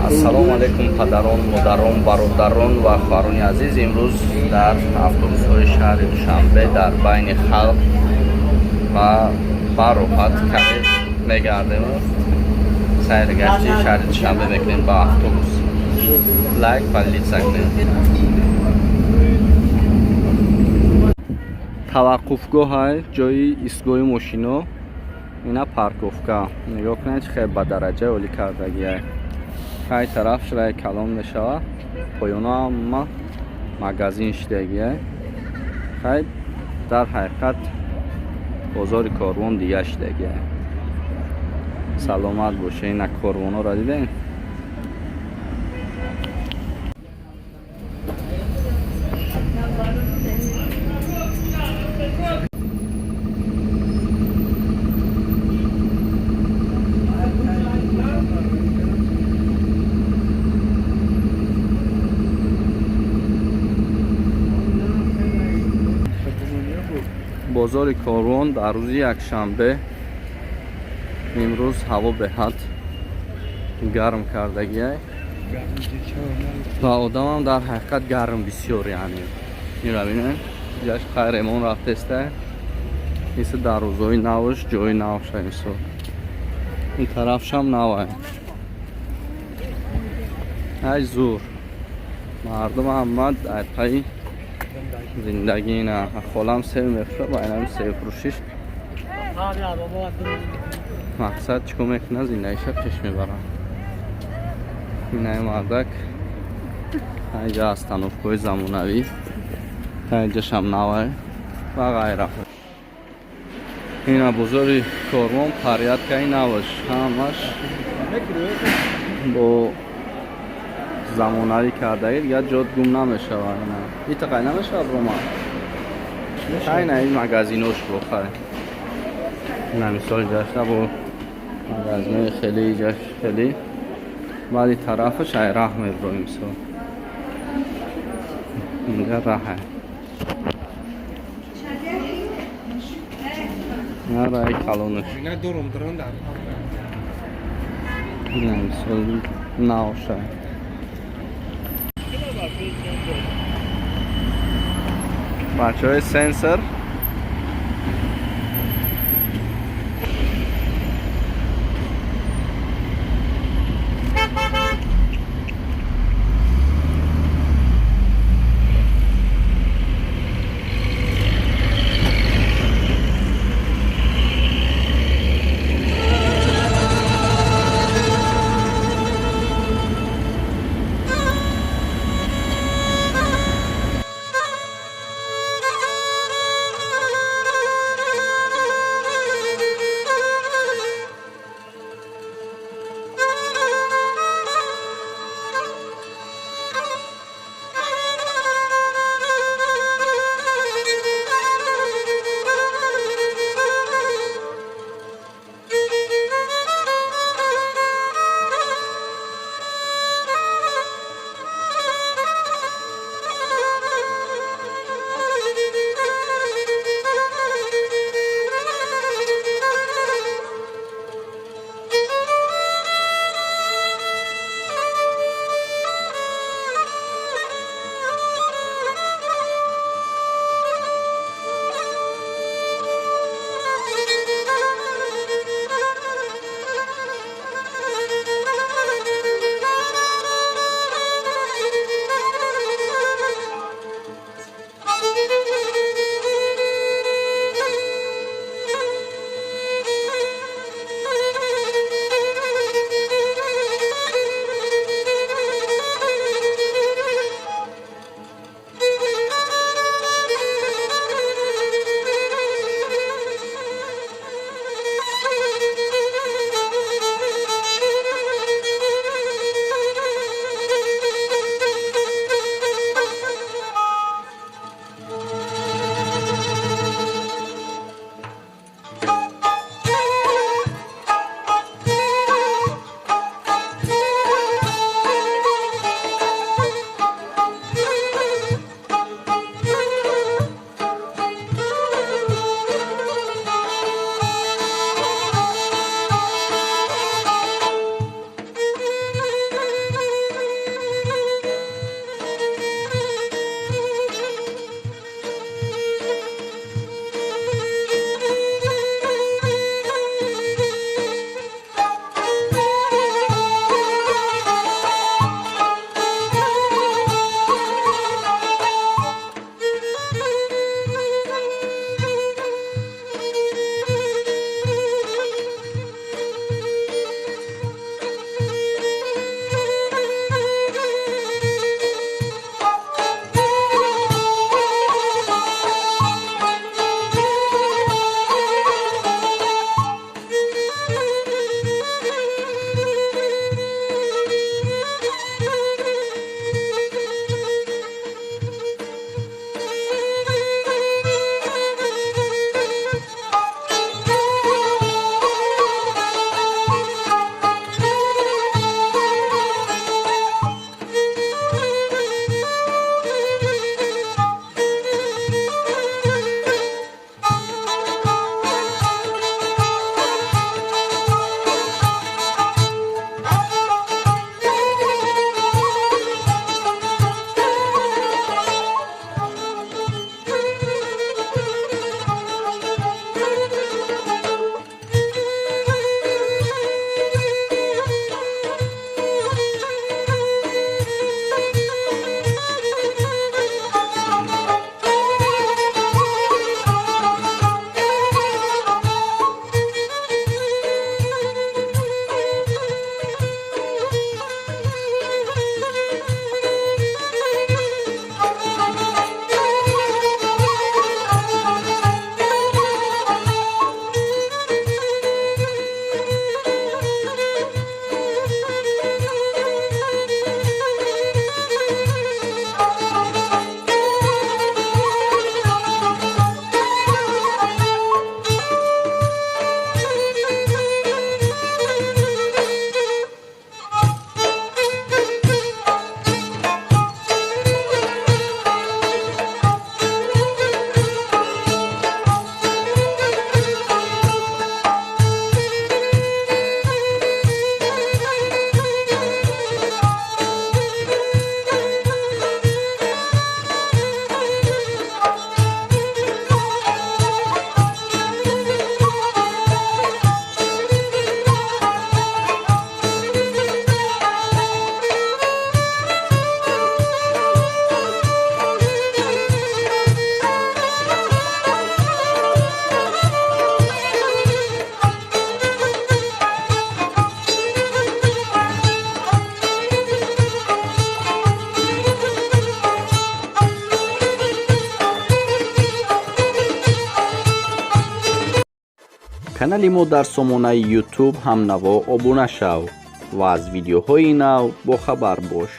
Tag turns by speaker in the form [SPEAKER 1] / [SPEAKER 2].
[SPEAKER 1] Ассалому алайкум, падарон, модарон, бародарон ва хоҳарони азиз. Имрӯз дар автобусҳои шаҳри Душанбе дар байни халқ ва бароҳат каме мегардему сайри гашти шаҳри Душанбе мекунем ба автобус. Лайк, поделиться кунем. Таваққуфгоҳай, ҷои истгоҳи мошино, ина парковка. Нигоҳ кунед, чӣ хел ба дараҷаи олӣ кардагиай. Ҳай тараф шираи калон мешавад, поёно ҳама магазин шидагиай. Хай, дар ҳақиқат бозори Корвон дига шидагиай. Саломат боше. Ина корвонҳоро дидем. Бозори Корвон дар рӯзи якшанбе. Имрӯз ҳаво беҳад гарм кардагиай ва одамам дар ҳақиқат гарм бисёр. Яъне ира бинем, ҷаш хайремон рафтеста, мисли дар рӯзҳои навш, ҷои навша. Мисол, ин тарафшам навай. Ай зур, мардум ҳама дар пайи зиндагӣ. На холам сев мефурӯшад ва инами севфурӯшиш мақсад чӣ кор мекунад, зиндагиша пеш мебарад. Инаи мардак инҷа остановкаҳои замонавӣ, инҷашам навай ва ғайра. Ина бозори Корвон, порядкаи наваш, ҳамаш бо замонавӣ кардаги, дигар ҷот гум намешавад. Итақай намешавад, рома. Ина ин магазинош бо хай, ина мисол ҷашта бо магазинои хеле ҷаш хеле, баъди тарафаш ай раҳ меброи. Мисол, инҷа раҳа, ина раҳи калонаш. Ина мисол навша. Бачаҳои сенсор. Канали мо дар сомонаи YouTube «Ҳамнаво» обуна шав ва аз видеоҳои нав бохабар бош.